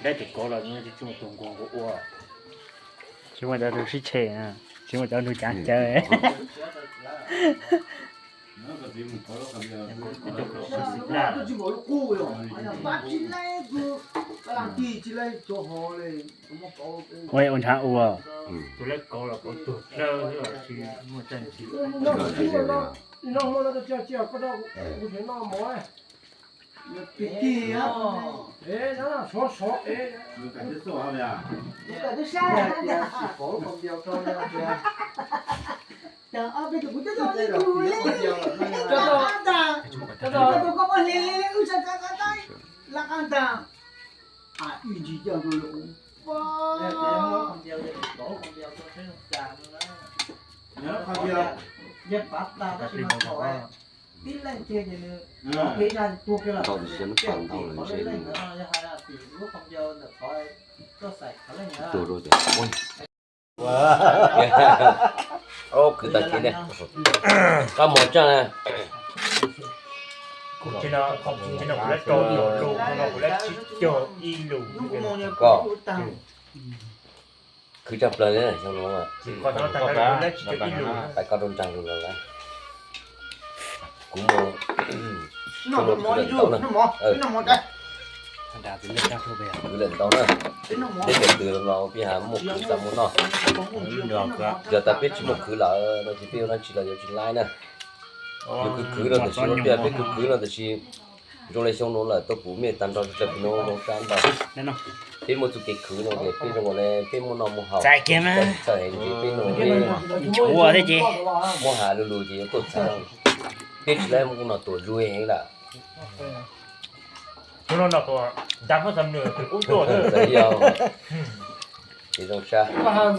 Dab tus kauv los tsis muaj tus nquag nquag ua. Tsis muaj cov ntug sib tshem, tsis muaj cov ntug cav cawv. Ua ua ntshav ua. Tus lawv kauv los kauv tuag dlawb xwb, tsis muaj txaj ntsig. Tau tus siab nws pam ntau lawm ntshe nws tuag rau tias, ua, kwv tag kev ne, kab mos tsaaj na. Kuv lab rau lus, kuv lab tsib caug ib lus. Koj khwv tshaj plaws li xyoo no. Pais koj rau nraag lug los lawm. Kuv mus, kuv mus khwv lawm ntau na. Khwv lawm ntau na. Peb cov twg los peb has muaj khwv xav muaj noj. Yog tas peb tsis muaj khwv lawm no ces peb ua dab tsi los yuav tsis laib na. Yus khwv khwv no tab sis peb khwv khwv no tab sis zoo li xyoo no lawm tuaj pum mej tag nrho tsis tau pum no zoo sab ntau. Peb muaj txuj kev khwv no ces peb zoo li peb muaj noj muaj haus, txawj heev ces peb noj, muab has lug lug ces yuav tuaj txhav. Peb tsis laib muaj no tuaj zuj heev lawm. Txawm yog ces zoo sab,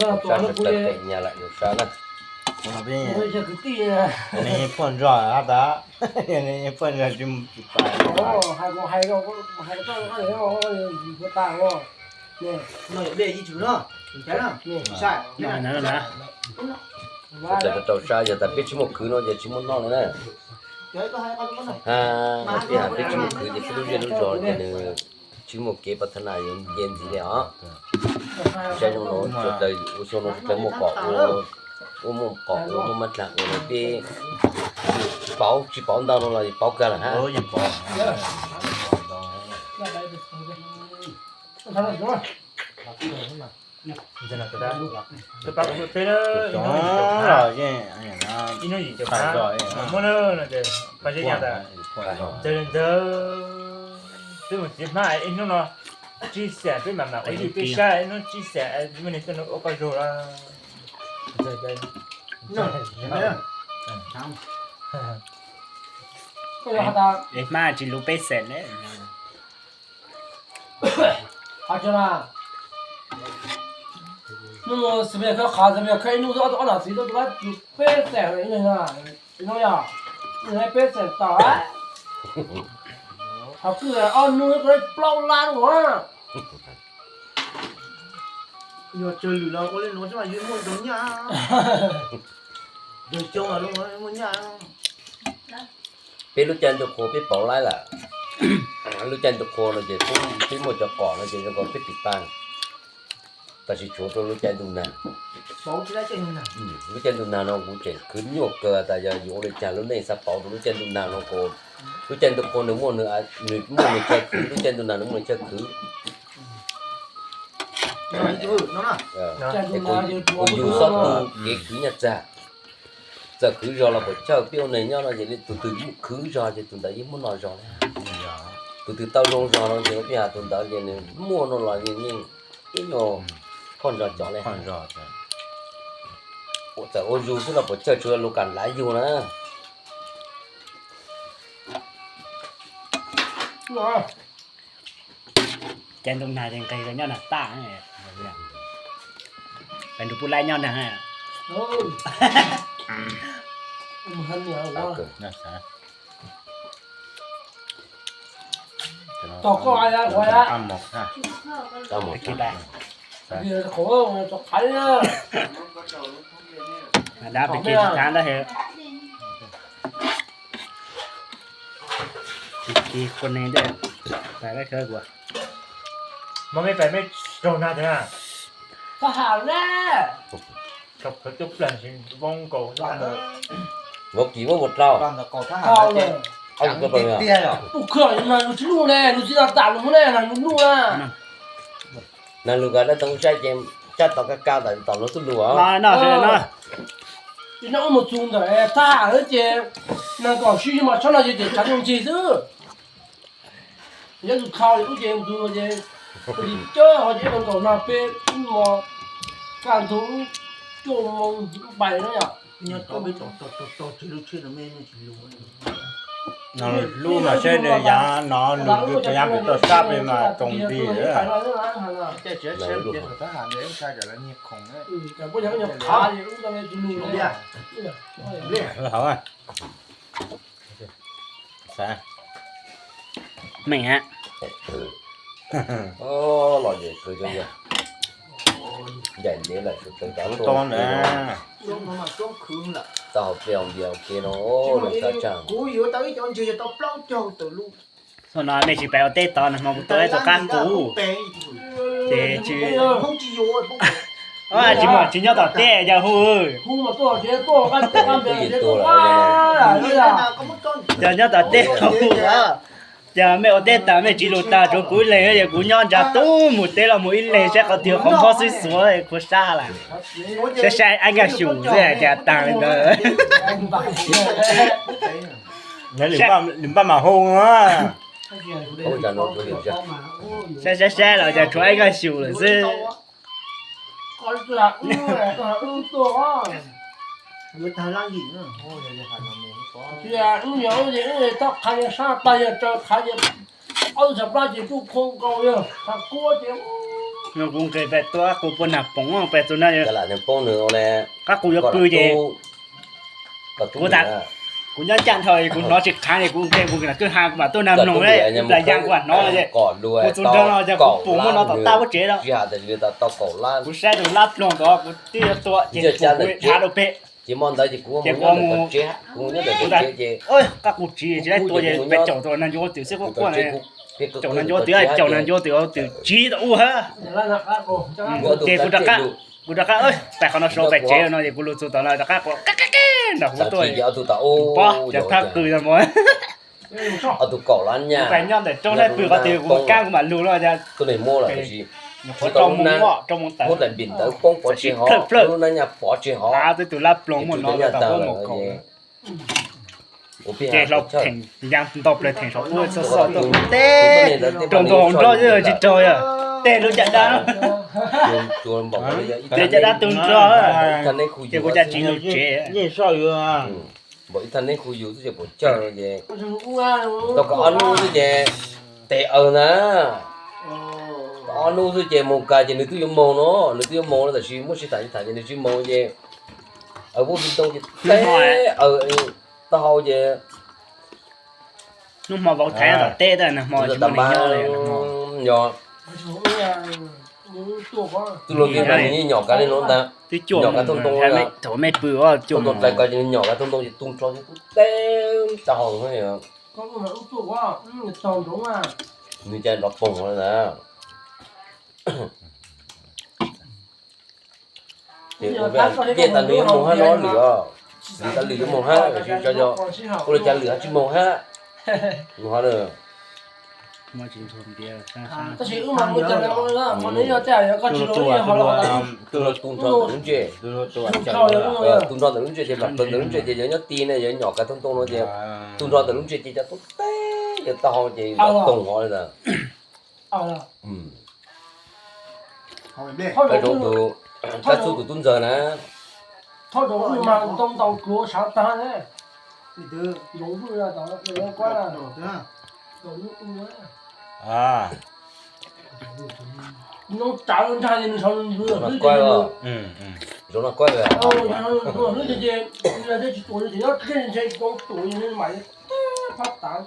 zoo sab sawv daws pem nyag lawm zoo sab na. Poj ntsuag tas, poj ntsuag tsis tsis pais. Sawv daws rau sab, yog tas peb tsis muaj khwv no ces tsis muaj noj li na. Peb has peb tsis muaj khwv ces peb lub zej lub zos ces nws tsis muaj kev pas thab nas yuav nce ntxiv li os. Saib zoo no sawv daws ua xyoo no sawv daws muaj qom ua, muaj qom ua muaj mab dlaag ua no peb pauv tsis pauv ntau no los pauv kawg lawm hab. Ib hnub yim caum phav, muab na, pab zeb nyab tas, ntxawg li ntxawg, twb mus txiv hmab ib hnub no tsib xees, peb mam mam ua yij peb saib ib hnub tsib xees, muaj neeg tuaj ua koj zaug los. Hmab tsis luv peb xees ne. Hnub no xav khav xav khav ib hnub ob tug ob nam txiv tuaj tus peb xees, hnub yog peb xees tau. Qhov kwj ob hnub tau plaub lab no. Yog tsawg lwm los ua li no xwb mas yuav muaj ntau nyaj. Ntau xyoo los muaj nyaj. Peb lub caij ntuj qhua peb pauv laib lawm. Lub caij ntuj qhua no ces peb muaj cov qom no ces zoo nkaus peb pim paag. Tab sis tshuav rau lub caij ntuj nag. Lub caij ntuj nag no kuv tseem khwv nyuaj kawg tas yog yuav ua li cas lub neej xav pauv rau lub caij ntuj nag no kuv. Lub caij ntuj qhua nws muaj nws, nws muaj nws chaw khwv, lub caij ntuj nag nws muaj nws chaw khwv. Kuv yug xob tu kev khwv nyaj txag. Txawm khwv zog los puas chawj, peb ua neeg nyob no ces tus twg muaj khwv zog ces tus ntawd yeej muaj noj zog li. Tus twg tau zoo zog no ces peb has tus ntawd ces nws muaj no los yeej ib nyuag phoj ntsos cov li. Txawm ua zug xwb los puas chawj, tsuav lus kam lav yug na. Caij ntuj nag ces nqis los nyob nag taj. Peb nrug pub laib nyob nag. Dab pes kev tsis thav ntawd he. Pes kev kua neeg ntawd, pais lab khawb kuas. Mas mej pais mej raug nag tag na. Thab ham na. Koj phev cub plag si voo nkaus. Vov kis muab mus rau. Tiag tiag. Ub, khwv nag lug tsis lug ne, lug tsis tau tam lug ne, nag lug lug na. Nag lug kag dab too saib ces sab tod kag kag tam tom lug tub lug os. Ces nag ub mus txug ntawm thab ham xwb ces nag kom sib mas tshab no ces tsav zoo ntsis xwb. Nyob tus khau ub ces mus txug ces ua li cab ho ces nag kom nag peb ub mos kaj ntug cuaj moo pais na yom. Lub mas seb yav no nws yav pem toj sab pem mas tsoom nti. Meej hab. Los ncaim kawg, ncaim ntev lawm sawv daws. Tau hauv pliag hauv npias ua ke no, kuv yuav tau ib cov ntses yog tau plaub caug tawm lub. Thaum no nej tsis pais ua teb tod no hmo kuv tua ib tug qab qus. Ces tsis, tsis muaj tsis nyob tom teb yog hu. Ces nyob tom teb hu. Ces mej ua teb tas mej tsiv lus tas tsuav kuv ib leeg, ces kuv nyob ntsa tub mus teb los mus ib leeg saib qhov twg qhov nphob xwb xuav kuv sab lawm. Saib saib ab nkaj xyum xwb cas tag li ntawd. Lwm npaj mam hu. Saib saib saib los cas tshuav ab nkaj xyum lawm xwb. Kuv nqis pais tua qab qus puag nag poov pais tus no. Qab qus yuav pw ces kuv tas, kuv nyob ncaj dhau kuv hnov tsis qhav ces kuv nqis kuv kwj ha kuv mam tuaj nag mloog, plas ya kuv mam hnov ces kuv txog nrho no ces kuv pum muaj no tom tag huab tsev no. Kuv saib tus lab ploog tod kuv twb yuav tua ces kuv thav rau pem. Ces kuv mus, qab qus tsiv tsis laib tua ces peb caum tau nag ncuav twm xwb quaj quaj, caum nag ncuav twm, caum nag ncuav twm tsiv tau ub hab. Ces kuv rov qab, kuv rov qab pais qhov no sau pais tsev no ces kuv lug txug tom no rov qab quaj nram huv tuaj. Pob cov thab qws no mas. Pais nyob ntawm roob na pw qhov twg kuv mam kab kuv mam lug no. Nyuam qhuav rau moos, rau moos tawm, poob pov tseg hov, lub nab nyaj pov tseg hov, twb tus lab ploog muaj no tau huab mus kaus. Ces hlau theem ya nto plaws theem saum ub xoj xoj tuaj teb, raug ntua hauv nrob tsis raug yog tej lub caj dab, tej caj dab tu nrog, ces kuv cas tsis lug tsev. Npaum ib thaj neb khu yus xwb ces puas cawj no ces tau kaum ob hnub xwb ces tes aws na. Kaum ob hnub xwb ces mus kag ces nws twb yuav moog no, nws twb yuav moog no tab sis muab sib tham sib tham ces nws tsis moog ces aws pub tsis tau ces teb aws taub hau ces hnub hmo vauv thaiv tom teb tab nag hmo tsis muaj neeg nyob li. Twb luag li mas nws yeej nyom kav li no ntag. Twb cuaj moos thaum mej pw, cuaj moos tlais ko ces nws nyom kav thoob ntoo ces tu nrho teb taub hau. Nws cas nrov poog na. Ces ua ncej tas lwm yuav moog hab no lwm os, lwm tas lwm yuav moog hab, ua li cas lwm hab tsis moog hab. Tab sis wb mas mus cas, nws yog tej yog koj tsis tu nrho ntawm lub ntsej, tu nrho ntawm lub ntsej ces mam plaws ntawm lub ntsej ces yog nyob ti ne yog nyom kav thoob ntoo no ces tu nrho ntawm lub ntsej ces cov tub teb yog taub hau ces toog hov li ntawd. Peb rau tus, kab txuj tus tub ntxawg na.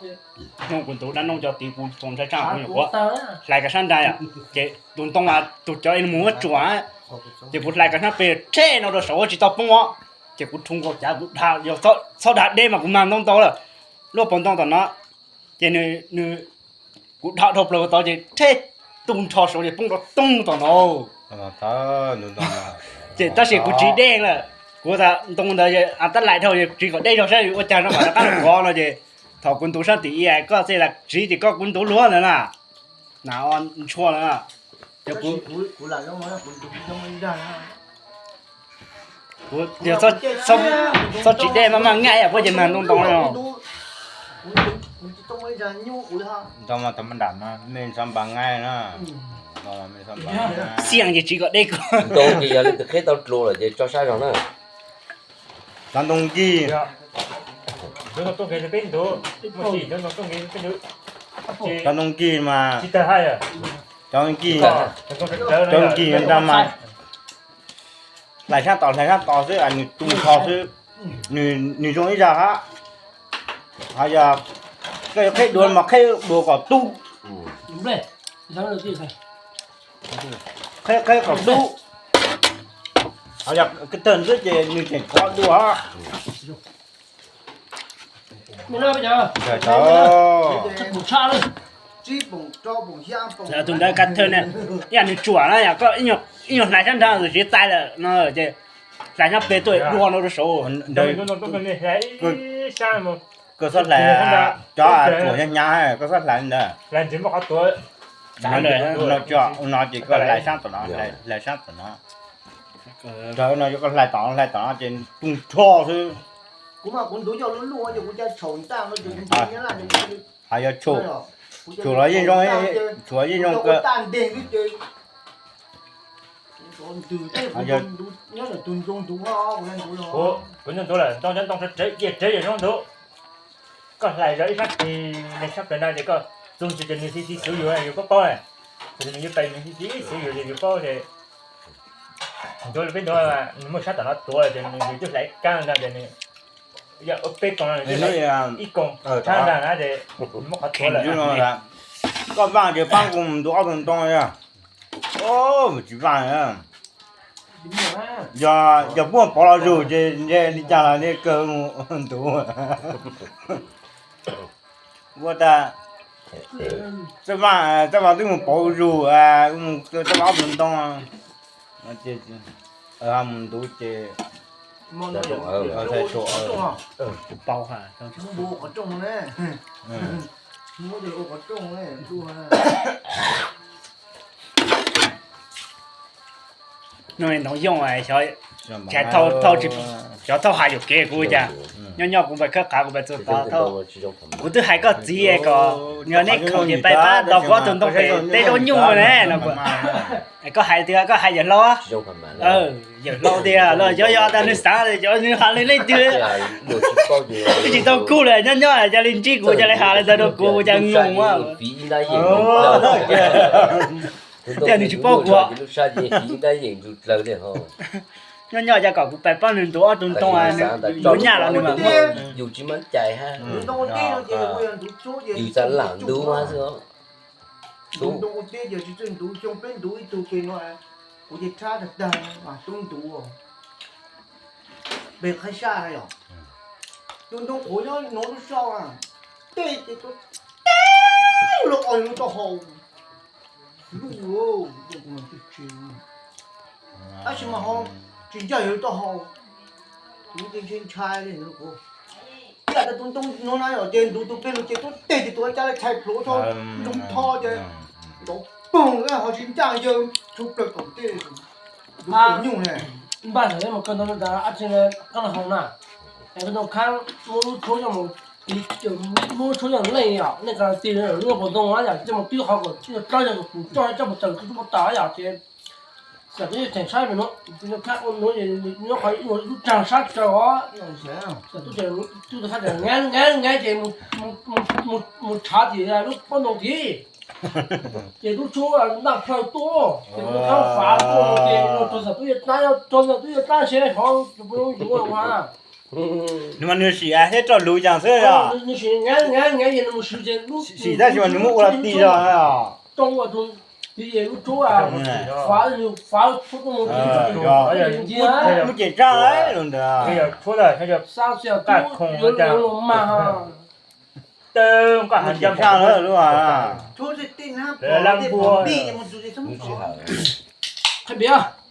Hnub kuv ntuv dab noob cov tiv kuv txoos ntshai tsaj kuv nyuam qhuav hlais kav sab nrad ces tus ntoo tus cov mus huab tsuas ces kuv hlais kav sab pem rhe no rau saum huab tsis tau poob os. Ces kuv rhu nkaus cav kuv dhia, yog txhob dhia deb mas kuv mag ntoo ntau lawm. Luaj pov ntoo tom no ces nws, kuv dhia dhau plaws tod ces rhe tu nrho saud ces poob rau toob tom no. Ces tab sis kuv tsiv dej lawm, kuv tas ntoo ntawd tab lais dhau, tsiv kom dej zog saib ua cas no mam rov qab los kov no ces thaum kuv ntuv sab tim i koj txij las tsiv ces koj kuv ntuv luag ntawd na, na ntshua lawm na. Ces kuv kuv txhob tsiv dej maj maj ngaij puab ces mag ntoo ntoo no. Ntoo mas thaum nram no mej txhob npaj ngaij na. Xiaj ces tsiv kom dej ko. Ntoo ces yog leej twg qheb tau dlua lawm ces tso sab zog na. Cov ntoo nkig, cov ntoo nkig mas, cov nkig, cov nkig nrag mas hlais sab tod hlais sab tod xwb, nws tu nrho xwb, nws zoo ib zag hab. Ho yog koj yuav qheb dua mas qheb dua kom tub, qheb qheb kom tub. Ho yog koj tawg xwb ces nws tseem khov dua. Tus ntawd ka thawj ne, ib yam nws tsuam na, yog koj ib nyuag hlais sab nrag tus tsiv txais lawm no ces hlais sab pem tuaj dua no rau saud. Koj txhob hlais cov tsuam hnyav hnyav, koj txhob hlais ntawd. No ces koj hlais sab tom no, hlais sab tom no. Raws no ces koj hlais tom no, hlais tom no ces tu nrho xwb. Ho yog tshuam los yeej zoo, tshuam yeej zoo kawg. Kuv ntuv lawm, ntoo cov ntoo tsev ciaj tsev yog zoo ntuv. Koj hlais zog ib sab tis neeg sab plaws no ces koj txug ntsis ces nws xi xi xuv yus, yus paub paub na. Ces nws yuav pais nws xi xi xuv yus ces yus paub ces ntuv peb ntuv nws muaj sab tom no tuav ces nws yus twb hlais kab no ces nws yog ua peb koog no nws ib koog tshab ntag na ces nws muab qhov tuav lawm. Koj vaaj ces paab kuv mus ntuv ob tug ntoo. Tsis vaaj. Yog puab pov los zug ces ntshe li cas los ntshe kawg mus ntuv. Ua tas, Txawj Vaaj twb mus pauv zug, Txawj Vaaj ob tug ntoo, mus ntuv ces no ntoo yooj, xyov thauj hais yuam kev kuv cas. Nyob nyob kuv pais khawb qav kuv pais txug tod thauj. Kuv twb hais koj txiv kom yog neb khoom ces pais pab ntaus kuv ob tug ntoo pem teb zaub nyuj ne no. Koj hais tias koj hais yawm hlau, yawm hlau tiag los yog yog tas nws xav cov nws has li leej twg. Twb tsis tau kuj lawm, nyob nyob cas li ntsib kuv cas li has li ntawd rau kuv, kuv cas ngos. Tiag nws tsis paub kuv. Nyob nyob cas kom kuv pais pab nws ntuv ob tug ntoo, nws nyaj los nws mam muab. Ntoo ua teb ces tsis txawj ntuv, xyoo peb ntuv ib tug ces no kuv ces rhab tag tag mas tub ntuv. Peb qhaib saj na yom, tus ntoo qhuav nyob nuav lub sau, tej ces tuav teb lug qhov lub taub hau. Tab sis mas ho tsis ncaj yog lub taub hau, kuv ces ntshai ntshai li. Ib yam tas tus ntoo no na yom, ces ntuv tus peb lug ces tuav teg ces tuav cas li thais plhuav tso, ntoo tho ces nrov poog ho tsis ncaj yawg tshuav plawg tom tej. Ntuv nyuj ne. Npaj tawm mus kawg ntawd, ab tsi koj los hoo na, es koj ntoo khaab muab lub tshuab coj mus, muab lub tshuab coj leej yom, leej kas tis lub pob ntoo yom, coj mus twb qhov kom dlaab yog kuv coj coj mus tawm kuv tub pob tawm yom ces xam twb yeej theem saib pem nuav, tus ntoo khaab ua nuav nyob qhov ib lub tsaag sab tsawg os. Xam tub tub tus khaab ngaa ngaa ngaa ces mus tshav tim lub pob ntoo tid. Ces lub tshuab ntaj plhaw tuaj, ces tus khaab fav tuaj ces rog xam tub yog dlaab, rog xam tub yog dlaab ntshe hov tus poj ntxoog yuav ua. Nws mas nws sim thiab rog luv yas xwb yog. Nws sim ngaa ngaa ngaa es nws mus swv ces lub sim tab sis mas nws muab ua ti zog. Rog ua tus, ces lub tshuab fav, fav tshuab tuaj mus, muab ceem tsaaj lawm ntawd. Xav xav tub yuav luag mag. Muab ceem tsaaj lawm lub. Lab npua. Qhib npias.